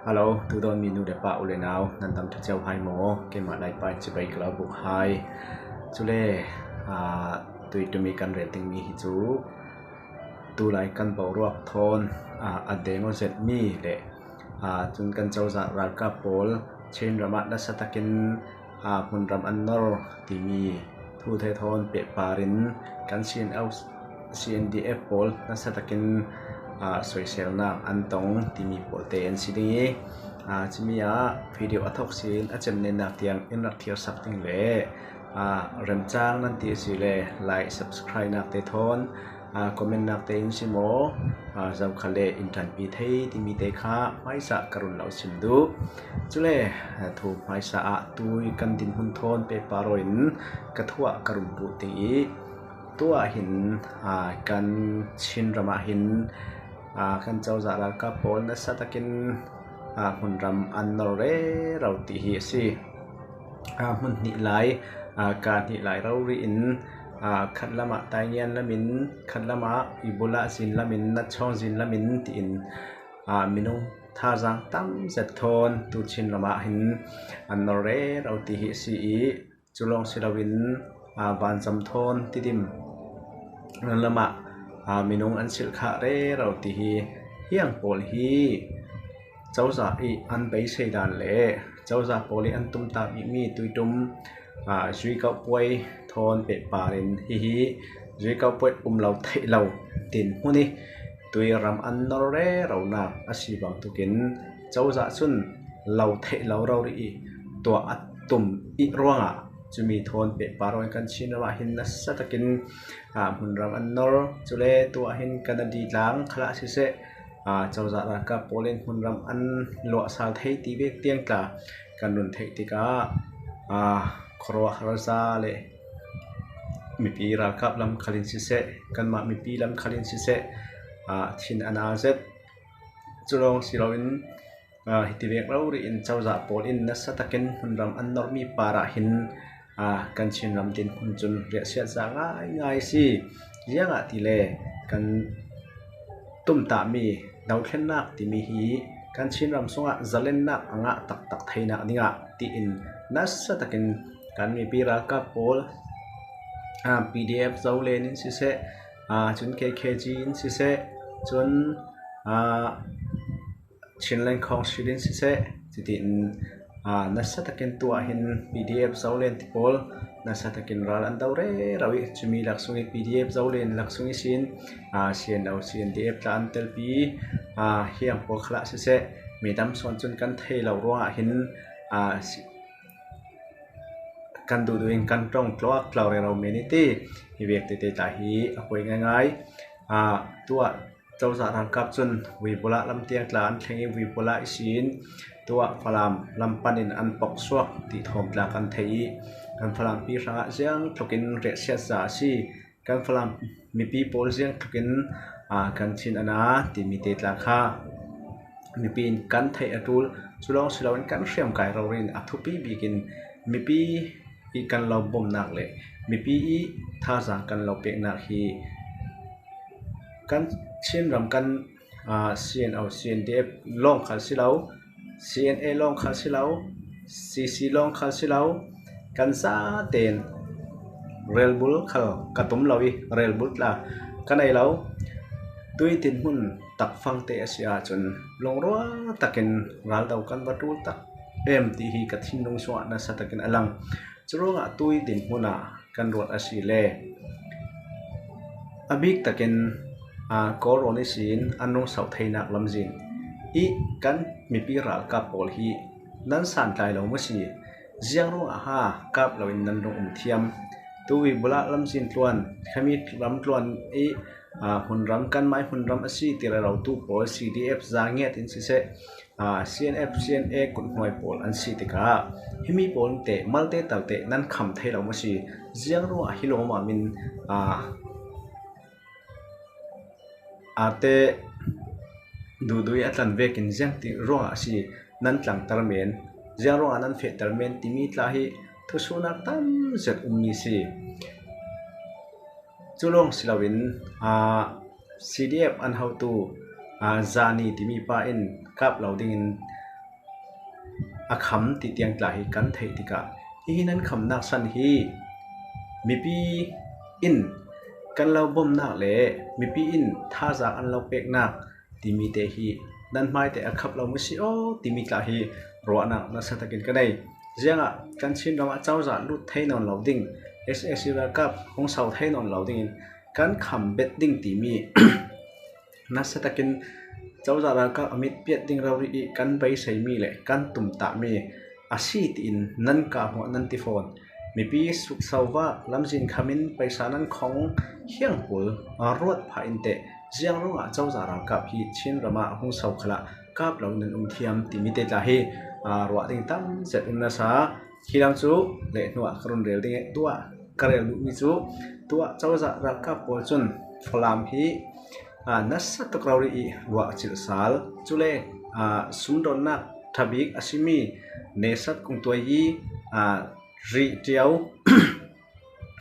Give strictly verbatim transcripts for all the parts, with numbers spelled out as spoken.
Hello, tu dawn mi nu le pa, u le nau, nan dam ṭha cio hai maw? Keimah Laipa in chibai ka lo buk hai. Chule, aa, tui tumi kan rel ding mi hi chu tulai kan boruak thawn, aa, a deng aw zet mi le, aa, chun kan cozah ralkap pawl Chin ramah nasa takin, aa, hmunram an nor timi thu thei thawn pehparin kan C N L, C N D F pawl nasa takin, aa, soiselna an tong timi pawlte an si ding i, aa, chumi ah video a thawk sin a cem nennak tiang in rak thiarsak ding le, aa, remchang nan ti a si le like, subscribe nak te thawn, aa, comment nak te in si maw, aa, zokhal le in ṭanpi thei timi te kha hmaisa ka run lo sim duh. Chule, aa, thu hmaisa ah tui kan dinhmun thawn pehpar aw in ka thu ah ka run buh ding i, tu ah hin, aa, kan Chin ramah hin, aa, kan cozah ralkap pawl nasa takin, aa, hmunram an nor rero ti hi a si. Aa, hmun hnih lai, aa, ka hnih lai rori in, aa, khat lamah Taingian lamin, khat lamah Ibula zin lamin, Nachhawng zin lamin tiin, aa, minung thazaang tam zet thawn tu Chin ramah hin an nor rero ti hi a si i, chu lawng si loin, aa, vanzam thawn Tidim lamah, aa, minung an silh khah rero ti hi. Hiang pawl hi cozah i an beisei dan le cozah pawl i an tumta mi, mi tuitum, aa, Zuikauhpuai thawn pehparin hihi Zuikauhpuai um lo theih lo dinhmun i tui ram an nor reronak a si bangtukin cozah cun lo theih lo rori i tuah a tum i ruangah cumi thawn pehpar aw in kan Chin ramah hin nasa takin, aa, hmunram an nor. Chule tu ah hin Kanadi tlang khalah siseh, aa, cozah ralkap pawl in hmunram an luahsal thei ti vek tiang tla kan run theih tikah, aa, khuaruahhar za le mipi ralkap lam khalin siseh, kanmah mipi lam khalin siseh, aa, thin a na zet. Cu lawng si loin, aa, hiti vek rori in cozah pawl in nasa takin hmunram an normi parah hin, aa, kan Chin ram dinhmun cun riahsiat za ngaingai si. Ziangahtile kan tumtahmi dothlennak timi hi kan Chin ram sungah zalennak a ngah taktak theinak dingah tiin nasa takin kan mipi ralkap pawl, aa, P D F Zolen in siseh, aa, cun K K G in siseh, cun, aa, Chinland Council in siseh, cutiin, aa, nasa takin tu ah hin P D F Zolen ti pawl nasa takin ral an do rero i, cumi lak sung i P D F Zolen lak sung ihsin, aa, C N L, C N D F tla an telpi, aa, hiang pawl khalah siseh, midam sawn cun kan thei lo ruangah hin, aa, si-, kan duhduh in kan ṭong tluak tlau rero men i ti. Hi vek tete tla hi a huai ngaingai. Aa, tu ah cozah ralkap cun Vuibulah lam tiang tla an thleng i Vuibulah ihsin tu ah Falam lam panin an pok suak ti thawm tla kan thei i, kan Falampi hrangah ziang tlukin riahsiat za a si. Kan Falam mipi pawl ziang tlukin, aa, kan Chin a na timi te tla kha mipi in kan theih a ṭul. Cu lawng si loin kan hriamkai rori in a thupi bikin mipi i kan lo bomnak le mipi i thazaang kan lo peknak hi kan Chin ram kan, aa, C N O, C N D F lawng khal si lo, C N A lawng khal si lo, C C lawng khal si lo, kan zaten relbul khal ka tum lo i, relbul tla ka nei lo. Tui dinhmun takfangte a si ahcun lungrual takin raldo kan va ṭul tak em ti hi ka thinlung sungah nasa takin a lang. Curuangah tui dinhmun ah kan ruat a si le a bik takin, aa, Kawlrawn ihsin an rung sauh theinak lamzin i kan mipi ralkap pawl hi nan santlai lo maw si? Ziang ruangah ha kap loin nan rung um thiam? Tu Vuibulah lamzin tluan, khami ram tluan i, aa, hmunram kan mai hmunram a si ti rerotu pawl C D F zangiat in siseh, aa, C N F, C N A kuthnuai pawl an si tikah himi pawl in teh malte talte nan kham thei lo maw si? Ziang ruangah hi lawmam in, aa, ate duhdui a tlan vekin ziang ti ruangah a si, nan tlangtar men, ziang ruangah nan fehter men timi tla hi thusuhnak tam zet ummi si. Cu lawng si loin, aa, C D F an hotu, aa, Zani timi pa in kap lo dingin a kham ti tiang tla hi kan theih tikah, hihi nan khamnak san hi mipi in kan lo bomnak le mipi in thazak an lo peknak timi te hi nan hmaite a khap lo maw si aw timi tla hi ruahnak nasa takin ka nei. Ziangah kan Chin ramah cozah lut thei nawn lo ding, S A C ralkap hong so thei nawn lo dingin kan kham bet ding timi nasa takin cozah ralkap a mit piat ding rori ih kan beiseimi le kan tumtahmi a si tiin nan kah hmuah nan ti fawn. Mipi suksovak lamzin khamin paisa nan khong hiang pul ruat phah in teh, ziang ruangah cozah ralkap hi Chin ramah hong so khalah kap lo nan um thiam timi te tla hi, aa, ruah ding tam zet um nasa. Khi lam cu leh hnuah ka run rel ding ih tuah ka rel duhmi cu tuah cozah ralkap pawl cun Falam hi, aa, nasa tuk rori ih luah a cilh sal. Cule, aa, sumdonnak ṭha bik a simi Nesat Kungtuai ih, aa, Rih Ṭio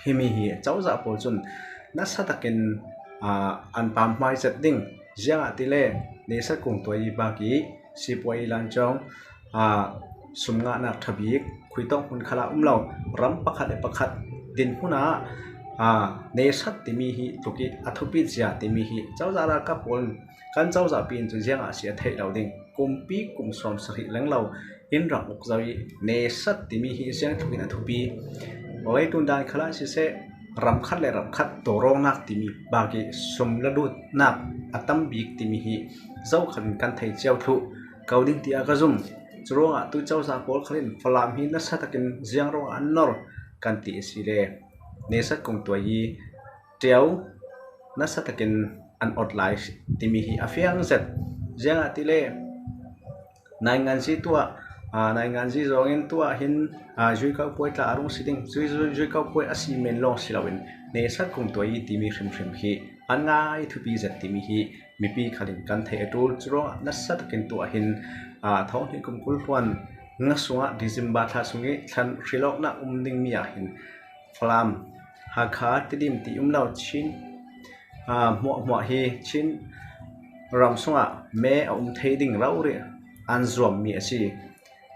himi hi cozah pawl cun nasa takin, aa, an pamhmai zet ding. Ziangahtile Nesat Kungtuai ih bak ih sipuai ih lancawng, aa, sumngahnak ṭha bik khuitawk hmun khalah um lo, ram pakhat le pakhat dinhmun ah, aa, Nesat timi hi tluk ih a thupi zia timi hi cozah ralkap pawl in kan cozahpi in cun ziangah a si a theih lo ding. Kumpi kum sawm sarih leng lo in rak uk zo ih Nesat timi hi ziang tluk in a thupi. Leitung dan khalah siseh, ram khat le ram khat tawrawngnak timi bak ih sum la lutnak a tam bik timi hi zokhal in kan thei cio thluh ko ding tiah ka zum. Curuangah tu cozah pawl khal in Falam hi nasa takin ziang ruangah an nor kan ti a si le Nesat Kungtuai ih Ṭio nasa takin an awt lai timi hi a fiang zet. Ziangahtile nainganzi tuah, aa, nainganzi zawngin tuah hin, aa, zuikau puai tla a rung si ding, zui, zui, zuikau puai a si men lawng si loin Nesat Kungtuai ih timi hrimhrim hi an ngai thupi zet timi hi mipi khal in kan theih a ṭul. Curuangah nasa takin tuah hin, aa, thawng hnih kum kul hluan nga sungah December thla sung ih thlan hrilawknak um dingmi ah hin Falam, Hakha, Tidim ti um lo Chin, aa, hmuahhmuah hi Chin ram sungah me a um thei ding rori an zuammi a si.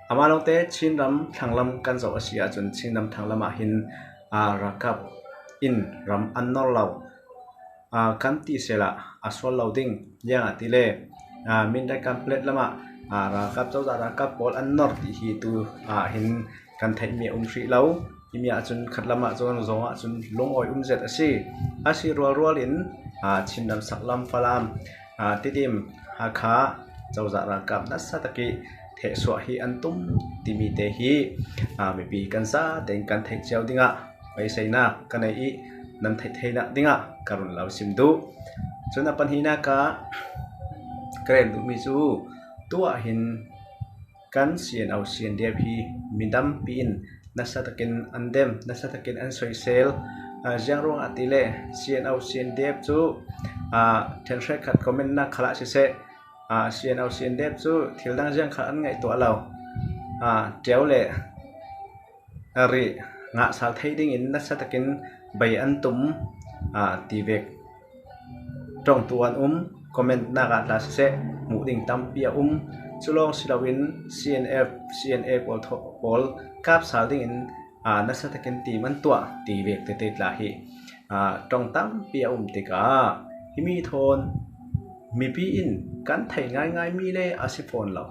Amah lawngte Chin ram thlanglam kan zoh a si ahcun Chin ram thlanglam ah hin, aa, ralkap in ram an nor lo, aa, kan ti sehla a sual lo ding. Ziangahtile, aa, Mindat Kanpetlet lamah, aa, ralkap cozah ralkap pawl an nor ti hi tu, aa, hin kan theihmi a um hrih lo. Himi ahcun khat lamah cun zong ahcun lungawi um zet a si. A si rualrual in, aa, Chin ram saklam Falam, aa, Tidim, Hakha cozah ralkap nasa tak ih thehsuah hi an tum timi te hi, aa, mipi kan zatein kan theih cio dingah beiseinak ka nei ih nan theih theinak dingah ka run lo sim duh. Cun a pahnihnak ah ka rel duhmi cu tuah hin kan C N O C N D F hi midampi in nasa takin an dem, nasa takin an soisel. Aa, ziang ruangah tile C N O C N D F cu, aa, ṭhen hrekkhat comment nak khalah siseh, aa, C N O C N D F cu thil dang ziang kha an ngaihtuah lo. Aa, Ṭio le rih ngah sal thei dingin nasa takin bei an tum, aa, ti vek ṭongtu an um, comment nak ah tla siseh hmuh ding tampi a um. Cu lawng si loin C N F, C N A pawl thaw-, pawl kap sal dingin, aa, nasa takin tim an tuah ti vek tete tla hi, aa, ṭong tampi a um tikah himi thawn mipi in kan thei ngaingaimi le a si fawn lo.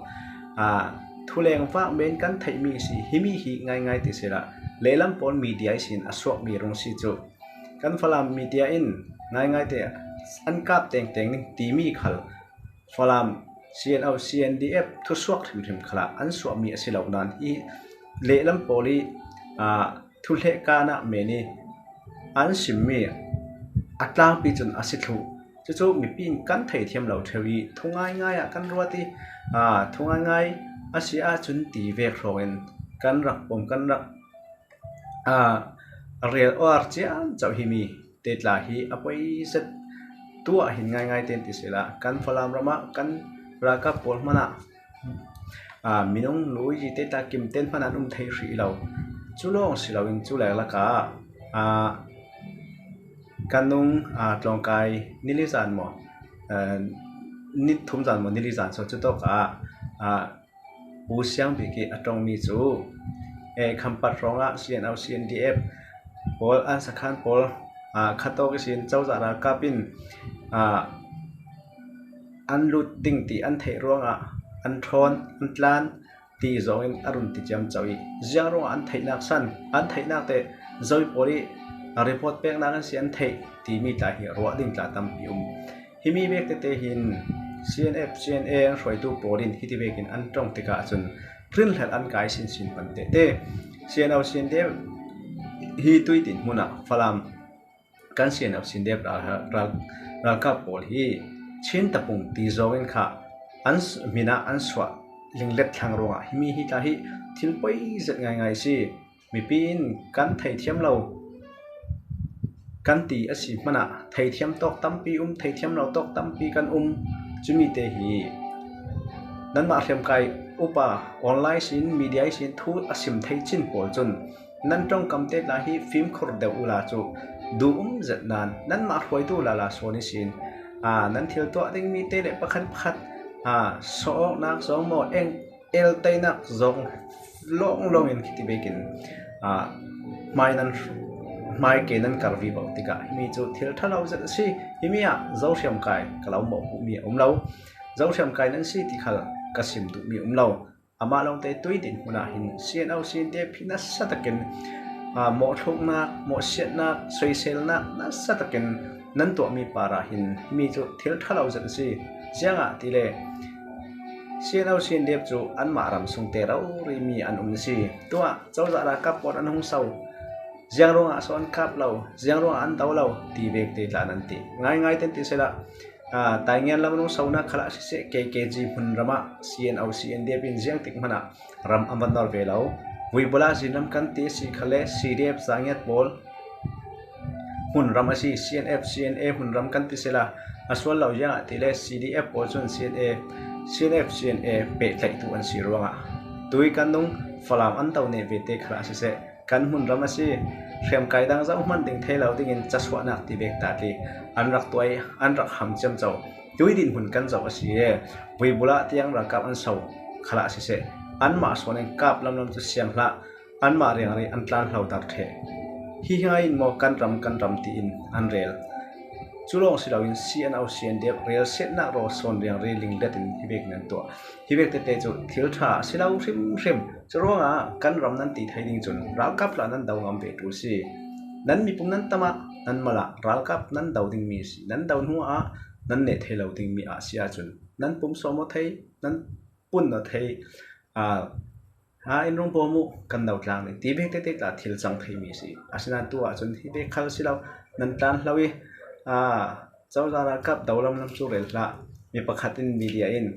Aa, thuleng vak men kan theihmi si, himi hi ngaingai ti sehla lehlam pawl media ihsin a suakmi rung si cu kan Falam media in ngaingai te an kap tengteng timi khal Falam C N O C N D F thusuak hrimhrim khalah an suahmi a si lo nain hi lehlam pawl ih, aa, thuhlehkahnak men ih an simmi a tlangpi cun a si thluh. Cucu mipi in kan theithiam lo ṭheu ih thu ngaingai ah kan ruat ih, aa, thu ngaingai a si ahcun ti vek hrawngin kan rak pom, kan rak, aa, rel awr ciamco himi te tla hi a poi zet. Tuah hin ngaingai tein ti sehla kan Falam ramah kan ralkap pawl hmanah, aa, minung nu ih te tla kim ten hman an um thei hrih lo. Cu lawng si loin cu leklak ah, aa, kan nung, aa, tlawngkai nilizan maw, aa, nithum zan maw, nilizan saw cutawk ah, aa, Pu Siang Bik i a ṭawngmi cu, e, Khampat hrawngah C N O, C N D F pawl an sakhan pawl, a, khatawk ihsin cozah ralkap in, a, an lut ding ti an theih ruangah an ṭhawn, an tlan ti zawngin a run ti ciamco i, ziang ruangah an theihnak san, an theihnak te zoi pawl i report peknak an si an theih timi tla hi ruah ding tla tampi um. Himi vek tete hin C N F, C N A an hruaitu pawl in hiti vekin an ṭawng tikah cun hrinhlelh an kai sinsin pan tete. C N O, C N D F hi tuitin hmunah Falam kan C N O, C N D F ral, ral, ralkap pawl hi Chin tapung ti zawngin kha an s-, hminah an suah linglet thlang ruangah himi hi tla hi thil poi zet ngaingai si. Mipi in kan theithiam lo kan ti a si hmanah theithiam tawk tampi um, theithiam lo tawk tampi kan um. Cumi te hi nanmah hriamkai upa online sin, media sin thu a sim thei chin pawl cun nan ṭawngkam te tla hi fimkhur deuh ula cu duh um zet nan nanmah hruaitu lala sawn ihsin, aa, nan thil tuah ding mi te le pakhat pakhat, aa, sawh awknak zawng maw, eng el teinak zawng lawnglawng in khiti vekin, aa, hmai nan, hmai ke nan kar vivo tikah himi cu thil ṭha lo zet a si. Himi ah Zohriamkai ka lo mawhpuh mi a um lo. Zohriamkai nan si ti khal ka sim duh mi a um lo. Amah lawngte tuitin hmunah hin C N O, C N D F hi nasa takin, aa, mawhthluknak, mawhsiatnak, soiselnak nasa takin nan tuahmi parah hin mi cu thil ṭha lo zet a si. Ziangah tile C N O, C N D F cu anmah ram sungte rori mi an um a si. Tuah cozah ralkap pawl an hung so, ziang ruangah so an kap lo, ziang ruangah an do lo ti vek te tla nan ti ngaingai ten ti sela, aa, Taingen lam rung sonak khalah siseh, K K G hmunram ah C N O, C N D F in ziangtik hmanah ram an van nor ve lo. Vuibula zinram kan ti a si khale C D F zangiat pawl hmunram a si, C N F, C N A hmunram kan ti sela a sual lo ziangah tile C D F pawl cun C N A, C N F, C N A pehtlaihtu an si ruangah tui kan nung Falam an do neh ve te khalah siseh, kan hmunram a si. Hriamkai dang zoh hman ding thei lo dingin casuahnak ti vek ta ti an rak tuai, an rak ham ciamco. Tui dinhmun kan zoh a si e. Vuibula tiang ralkap an so khalah siseh, anmah sawn in kap lamlam cu siang hlah, anmah riangri an tlan hlo dar ṭheh. Hi ngai in maw kan ram, kan ram tiin an rel. Cu lawng si loin C N O, C N D F relsiatnak rawl sawn riangri linglet in hi vek nan tuah. Hi vek tete cu thil ṭha a si lo hrimhrim. Curuangah kan ram nan ti thei ding cun ralkap tla nan do ngam ve ṭul si. Nan mipum nan tam ah nan mal ah ralkap nan do dingmi si. Nan do hnu ah nan neh thei lo dingmi ah si ahcun nan pum sawm aw thei, nan pun aw thei, aa, aa, in rung bawm uh kan do tlang ding ti vek tete tla thil cang theimi si. Asinain tu ahcun hi vek khal si lo, nan tlan hlo i, aa, cozah ralkap do lamlam cu rel hlah. Mi pakhat in media in,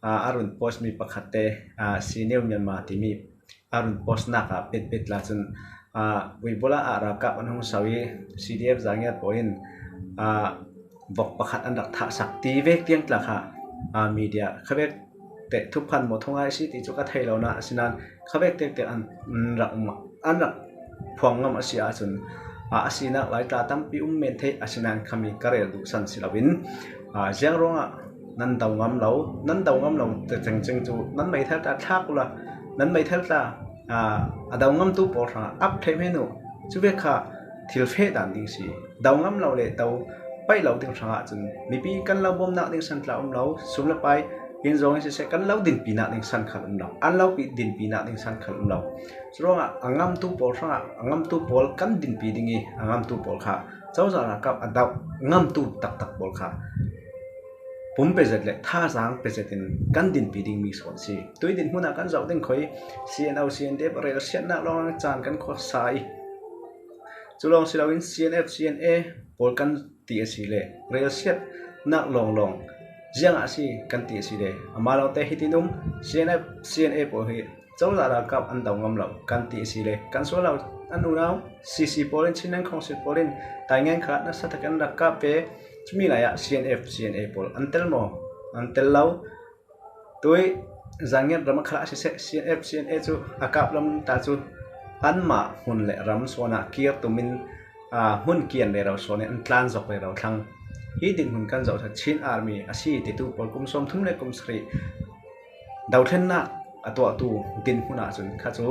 aa, a run post mi pakhat te, aa, Sineu Myanmar timi a run postnak ah petpet la cun, aa, Vuibula ah ralkap an hung so i C D F zangiat pawl in, aa, vok pakhat an rak thahsak ti vek tiang tla kha, aa, media khavek te thuphan maw thungai si ti cu ka thei lo na, asinain khavek tektek an, an rak um, an rak phuang ngam a si ahcun, aa, a sinak lai tla tampi um men theih, asinain khami ka rel duhsan si loin, aa, ziang ruangah nan do ngam lo, nan do ngam lo te cengceng cu nan meithal tla thlak ula, nan meithal tla, aa, a do ngamtu pawl hrangah ap thei men uh. Cu vek kha thil feh dan ding si. Do ngam lo le do paih lo ding hrangah cun mipi kan lo bawmnak ding san tla um lo, sum le pai in zawng in siseh kan lo dinpinak ding san khal um lo, an lo pi dinpinak ding san khal um lo. Curuangah a ngamtu pawl hrangah a ngamtu pawl kan dinpi ding i a ngamtu pawl kha cozah ralkap a do ngamtu taktak pawl kha pum pezet le thazaang pezet in kan dinpi dingmi sawn si. Tui dinhmun ah kan zoh ding khoi C N O, C N D F relsiatnak lawng caan kan khuasa i cu lawng si loin C N F, C N A pawl kan ti a si le relsiatnak lawnglawng ziangah a si kan ti a si le amah lawngte hitin um, C N F, C N A pawl hi cozah ralkap an do ngam lo kan ti a si le kan sual lo an unau C C pawl in, Chin Nang Council pawl in Taingen kha nasa tak an rak kap ve. Cumi lai ah C N F, C N A pawl an tel maw? An tel lo. Tui zangiat ram a khalah siseh, C N F, C N A cu a kap lam ta cu anmah hmun le ram sawn ah kir tum in, aa, hmun kian rero sawn in an tlan zok rero thlang. Hi dinhmun kan zoh Chin Army a si titu pawl kum sawmthum le kum sarih dothlennak a tuahtu dinhmun ah cun kha cu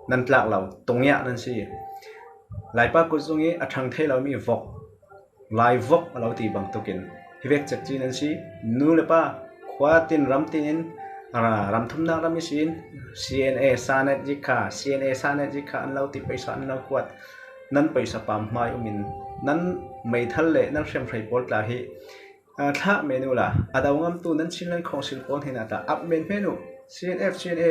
nan tlak lo, tungiah nan si. Laipa kut zung i a ṭhang thei lomi vok, lai vok a lo ti bangtukin hi vek cekci nan si. Nu le pa, khua tin ram tin in, aa, ram thumnak ram ihsin C N A sa net zik kha, C N A sa net zik kha an lo ti, paisa an lo kuat, nan paisa pam hmai um in nan meithal le nan hriamhrei pawl tla hi, aa, thlak men uhla, a do ngamtu nan Chinland Council pawl hnenah tla ap men hmen uh. C N F, C N A,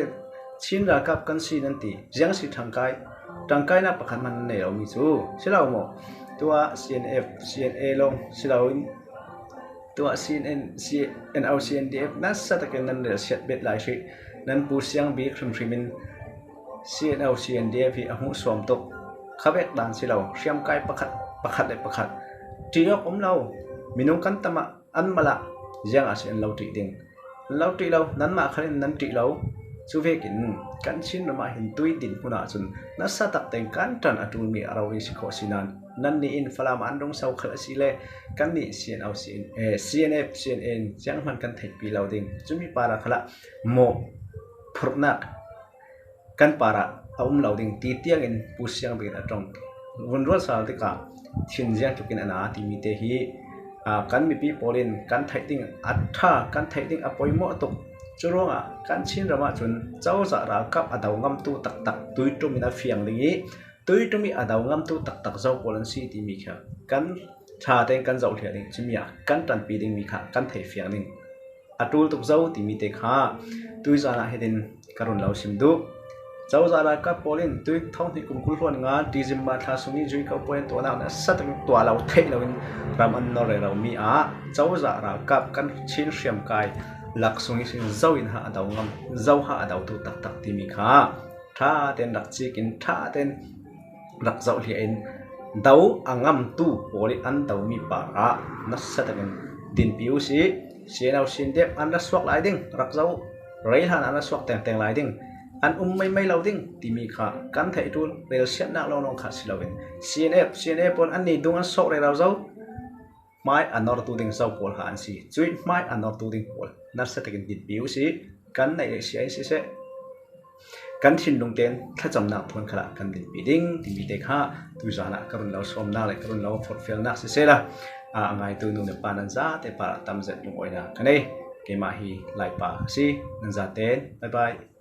Chin ralkap kan si nan ti, ziang si ṭangkai, ṭangkainak pakhat hman nan nei lomi cu si lo maw? Tuah C N F, C N A lawng si loin, tuah C N N, C N O, C N D F nasa takin nan relsiat bet lai hrih, nan Pu Siang Bik hrimhrim in C N O, C N D F hi a hmuhsuam tuk kha vek dan si lo, hriamkai pakhat, pakhat le pakhat ṭih awk um lo, minung kan tam ah an mal ah ziang a si an lo ṭih ding? An lo ṭih lo, nanmah khal in nan ṭih lo. Cu vekin kan Chin ram ah hin tui dinhmun ah cun nasa tak tein kan ṭan a ṭulmi a rori si khawh si nain, nannih in Falam ah an rung so khal a si le, kannih C N O, C N, eh, C N F, C N A in zianghman kan theihpi lo ding. Cumi parah khalah mawh phurhnak kan parah a um lo ding ti tiangin Pu Siang Bik in a ṭong. Vun ruat sal tikah thin ziang tlukin a na timi te hi, aa, kan mipi pawl in kan theih ding a ṭha, kan theih ding a poimawh tuk. Cu ruangah kan Chin ram ah cun cozah ralkap a do ngamtu taktak tuiṭum in a fiang ding i, tuiṭum i a do ngamtu taktak zo pawl an si timi kha kan ṭha tein kan zoh hliah ding, cumi ah kan ṭanpi dingmi kha kan thei fiang ding. A ṭul tuk zo timi te kha tuizan ah hitin ka run lo sim duh. Cozah ralkap pawl in tui thonghnih kum kul hluan nga December thla sung i Zuiko pawl in tuahnak nasa takin tuah lo theih loin ram an nor rero mi ah cozah ralkap kan Chin hriamkai lak sung ihsin zo in ha a do ngam, zo ha a dotu taktak timi kha ṭha tein rak cik in, ṭha tein rak zoh hliah in, do a ngamtu pawl i an domi parah nasa takin dinpi u si. C N O, C N D F an ra suak lai ding, rak zoh, rei hlan an ra suak tengteng lai ding, an um maimai lo ding timi kha kan theih ṭul, relsiatnak lawnglawng kha si loin C N F, C N A pawl an ni dung an sawh rero zo, hmai a nortu ding zo pawl kha an si. Cuih hmai a nortu ding pawl nasa takin dinpi u si. Kan neih le sia in siseh, kan thinlung tein thlacamnak thawn khalah kan dinpi ding timi te kha tuizan ah ka run lo sawmnak le ka run lo forhfialnak sisehla, a, a ngaitu nu le pa nan zate parah tam zet lungawinak ka nei. Keimah hi Laipa ka si. Nan zatein bye bye.